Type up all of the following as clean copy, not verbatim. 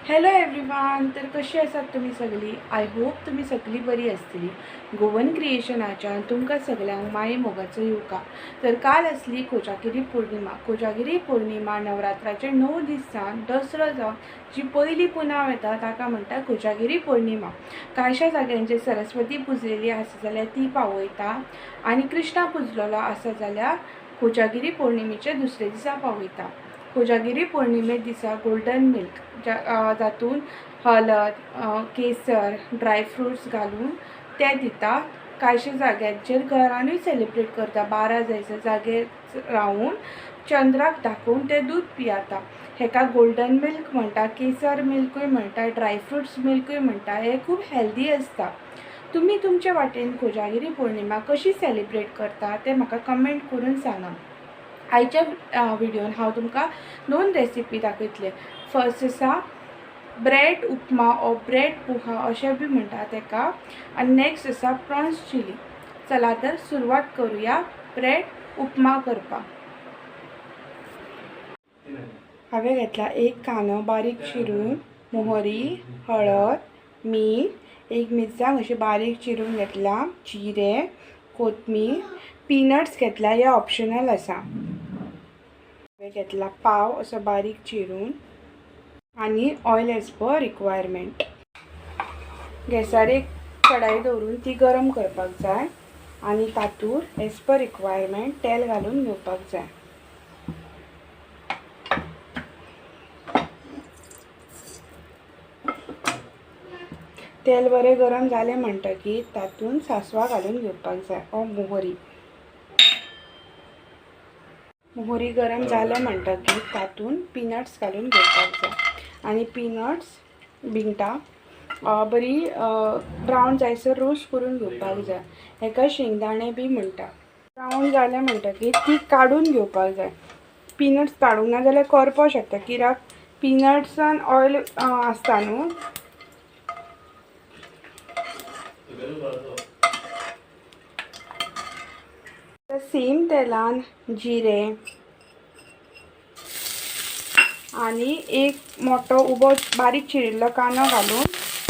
Hello everyone, तर कशी आसात तुमी सगळीं? I hope तुमी सगळीं बरी आसतली. गोवन क्रिएशनाच्यान तुमकां सगल्यांक माये मोगाचो येवकार. तर काल आसली कोजागिरी पौर्णिमा. कोजागिरी पौर्णिमा नवरात्राचे 9 दीस जावन दसरो जावन जी पयली पुनव येता ताका म्हणटा कोजागिरी पौर्णिमा. कांयशा जाग्यांचेर सरस्वती पुजलेली आसा जाल्यार ती पावयता आनी कृष्णा पुजलेलो आसा जाल्यार कोजागिरी पौर्णिमेच्या दुसरे दिसा पावयता. कोजागिरी पौर्णिमे दिसा गोल्डन मिल्क जातून हळद, केसर, ड्राय फ्रुट्स घालून ते दिता. कांयशे जाग्यांचेर घरानूय सेलिब्रेट करता. 12 जायसर जागे रावून चंद्राक दाखोवन ते दूद पियाता. हेका गोल्डन मिल्क म्हणटा, केसर मिल्कूय म्हणटा, ड्राय फ्रुट्स मिल्कूय म्हणटा. हे खूब हेल्दी आसता. तुमी तुमचे वाटेन कोजागिरी पौर्णिमा कशी सेलिब्रेट करता ते म्हाका कमेंट करून सांगा. आयच्या व्हिडियोन हांव तुमकां 2 रेसिपी दाखयतलें. फर्स्ट आसा ब्रेड उपमा ओ ब्रेड पोहा अशें बी म्हणटा तेका, आनी नेक्स्ट आसा प्रॉन्स चिली. चला तर सुरवात करुया ब्रेड उपमा करपाक. हांवें घेतला एक कांदो बारीक चिरून, मोहरी, हळद, मीठ, एक मिरसांग अशी बारीक चिरून घेतला, जिरे, कोथमीर, पिनट्स घेतला, हे ऑप्शनल आसा. हांवें घेतला पाव असो बारीक चिरून आनी ऑयल एज पर रिक्वायरमेंट. गॅसार एक कढाई दवरून ती गरम करपाक जाय आनी तातूंत एज पर रिक्वायरमेंट तेल घालून घेवपाक जाय. तेल बरें गरम जालें म्हणटकीर तातूंत सासवां घालून घेवपाक जाय ओ मोहरी. मोहरी गरम जालें म्हणटकीर तातूंत पिनट्स घालून घेवपाक जाय आनी पिनट्स बिंगटां बरी ब्रावन जायसर रोस्ट करून घेवपाक जाय. हेका शेंगदाणे बी म्हणटा. ब्रावन जालें म्हणटकीर ती काडून घेवपाक जाय. पिनट्स काडूंक ना जाल्यार करपाक शकता, कित्याक पिनट्सान ऑयल आसता न्हू. सेम तेलान जिरे आनी एक मोठो उबो बारीक चिरिल्लो कांदो घालून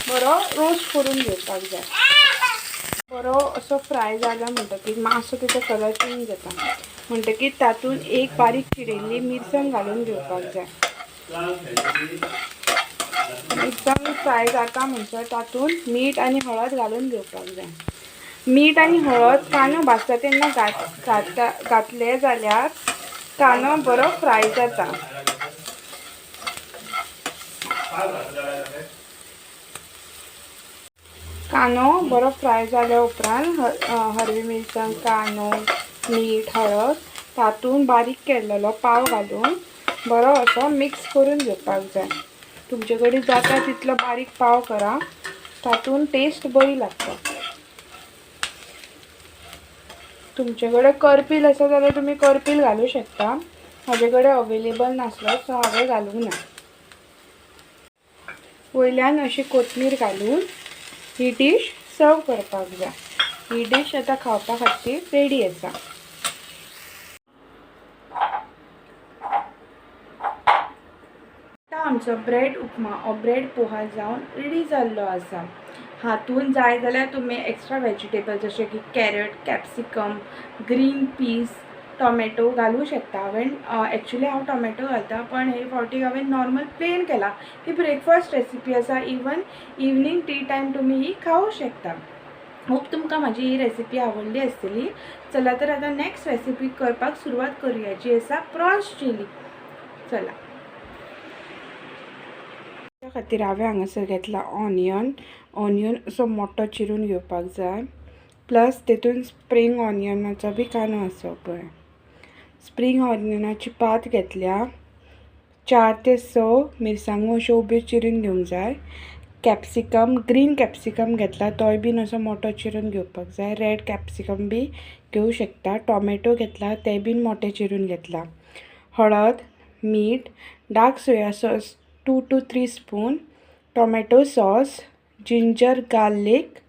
बरो रोस्ट करून घेवपाक जाय. बरो असो फ्राय जाला म्हणटकीर मातसो तेचो कलर चेंज जाता म्हणटकीर तातूंत एक बारीक चिरिल्ली मिरसांग घालून घेवपाक जाय. मिरसांग फ्राय जाता म्हणसर तातूंत मीठ आनी हळद घालून घेवपाक जाय. मीठ आनी हळद कांदो भाजता तेन्ना घातले जाल्यार कांदो बरो फ्राय जाता. कांदो बरो फ्राय जाल्या उपरांत हरवी मिरसांग, कांदो, मीठ, हळद तातूंत बारीक केल्लो पाव घालून बरो असो मिक्स करून घेवपाक जाय. तुमचे कडेन जाता तितलो बारीक पाव करा, तातूंत टेस्ट बरी लागता. तुमचे कडेन करपील आसा जाल्यार तुमी करपील घालूं शकता. म्हाजे कडेन अवेलेबल नासलो सो हांवें घालूंक ना. वयल्यान अशी कोथमीर घालून ही डीश सर्व करपाक जाय. ही डीश आतां खावपा खातीर रेडी आसा. आतां आमचो ब्रेड उपमा ओ ब्रेड पोहा जावन रेडी जाल्लो आसा. हातून जाय जाल्यार तुमी एक्स्ट्रा वेजिटेबल जशें की carrot, capsicum, green peas, tomato घालूं शकता. हांवें एक्चुली हांव टोमॅटो घालता, पण हे फावटी हांवें नॉर्मल प्लेन केला. ही ब्रेकफास्ट रेसिपी आसा. इवन इवनींग टी टायम तुमी ही खावूं शकता. होप तुमकां म्हाजी ही रेसिपी आवडली आसतली. चला तर आतां नेक्स्ट रेसिपी करपाक सुरवात करुया, जी आसा प्रॉन्स चिली. चला, त्या खातीर हांवें हांगासर घेतला ऑनियन. ऑनियन असो मोठो चिरून घेवपाक जाय. प्लस तेतून स्प्रींग ऑनियनाचो बी कांदो आसा पळय. स्प्रींग ऑनियनाची पात घेतल्या. 4 ते 6 मिरसांगो अश्यो उब्यो चिरून घेवंक जाय. कॅप्सिकम, ग्रीन कॅप्सिकम घेतला तोय बीन असो मोठो चिरून घेवपाक जाय. रेड कॅप्सिकम बी घेवं शकता. टोमॅटो घेतला ते बीन मोठे चिरून घेतला. हळद, मीठ, dark soya sauce 2 to 3 spoon, tomato sauce, ginger garlic,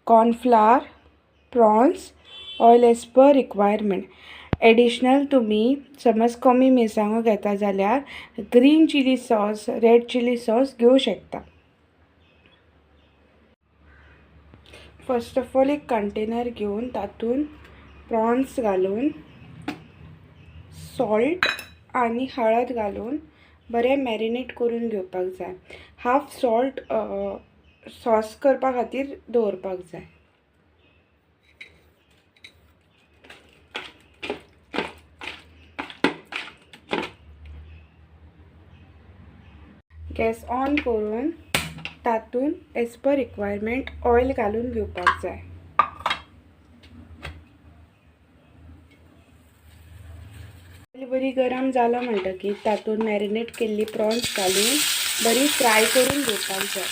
cornflour, prawns, oil as per requirement. Additional तुमी समज कमी मिरसांगो घेता जाल्यार green chilli sauce, red chilli sauce घेवं शकता. फर्स्ट ऑफ ऑल एक कंटेनर घेवन तातूंत प्रॉन्स घालून सॉल्ट आनी हळद घालून बरें मॅरिनेट करून घेवपाक जाय. हाफ सॉल्ट सॉस करपा खातीर दवरपाक जाय. गॅस ऑन करून तातूंत एज पर रिक्वायरमेंट ऑयल घालून घेवपाक जाय. ऑयल बरी गरम जालो म्हणटकीर तातूंत मॅरिनेट केल्ली प्रॉन्स घालून बरी फ्राय करून घेवपाक जाय.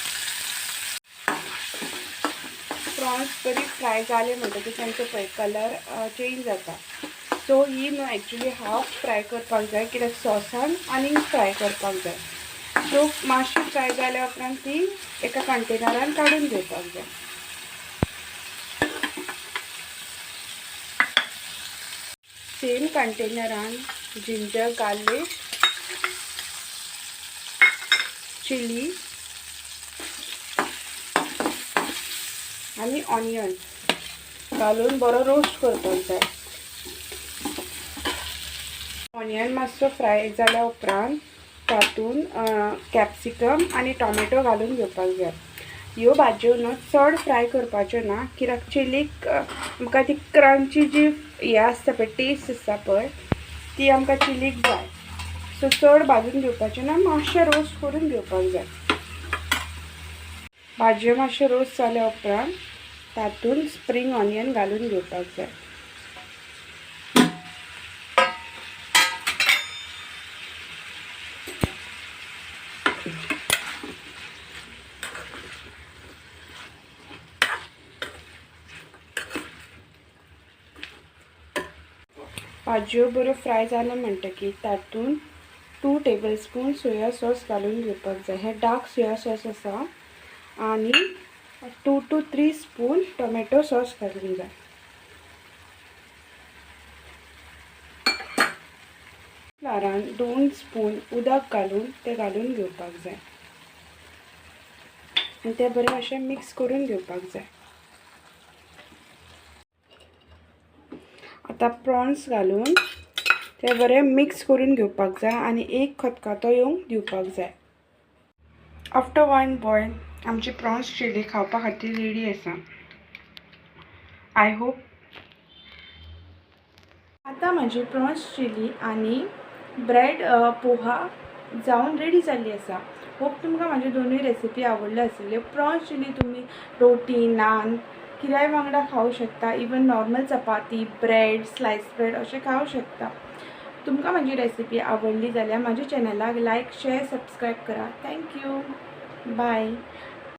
प्रॉन्स बरी फ्राय जाले म्हणटकीर तांचो पळय कलर चेंज जाता. सो ही न्हू एक्चुली हाफ फ्राय करपाक जाय, कित्याक सॉसान आनीक फ्राय करपाक जाय. सो मातशी फ्राय जाल्या उपरांत ती एका कंटेनरान काडून घेवपाक जाय. सेम कंटेनरान जिंजर, गार्लिक, चिली आनी ऑनियन घालून बरो रोस्ट करपाक जाय. ऑनियन मातसो फ्राय जाल्या उपरांत तातूंत कॅप्सिकम आनी टोमॅटो घालून घेवपाक जाय. ह्यो भाजयो न्हू चड फ्राय करपाच्यो ना, कित्याक चिलीक आमकां ती क्रंची जी हें आसता पळय, टेस्ट आसता पळय, ती आमकां चिलीक जाय. सो चड भाजून घेवपाचें ना, मातशें रोस्ट करून घेवपाक जाय. भाजयो मातश्यो रोस्ट जाल्या उपरांत तातूंत स्प्रींग ऑनियन घालून घेवपाक जाय. भाजयो बऱ्यो फ्राय जाल्यो म्हणटकीर तातूंत 2 टेबलस्पून सोया सॉस घालून घेवपाक जाय. हें डार्क सोया सॉस आसा. आनी 2 to 3 spoon tomato sauce घालूंक जाय. फ्लारान 2 स्पून उदक घालून तें घालून घेवपाक जाय आनी तें बरें मातशें मिक्स करून घेवपाक जाय. आतां प्रॉन्स घालून ते बरें मिक्स करून घेवपाक जाय आनी एक खतखतो येवंक दिवपाक जाय. आफ्टर 1 बॉयल आमची प्रॉन्स चिली खावपा खातीर रेडी आसा. I hope आतां म्हाजी प्रॉन्स चिली आनी ब्रेड पोहा जावन रेडी जाल्ली आसा. होप तुमकां म्हाज्यो दोनूय रेसिपी आवडल्यो आसतल्यो. प्रॉन्स चिली तुमी रोटी, नान कित्याय वांगडा खावंक शकता. Even normal chapati, bread, slice bread अशें खावंक शकता. तुमकां म्हाजी रेसिपी आवडली जाल्यार म्हाज्या चॅनलाक लायक, शेअर, सबस्क्रायब करा. Thank you, bye.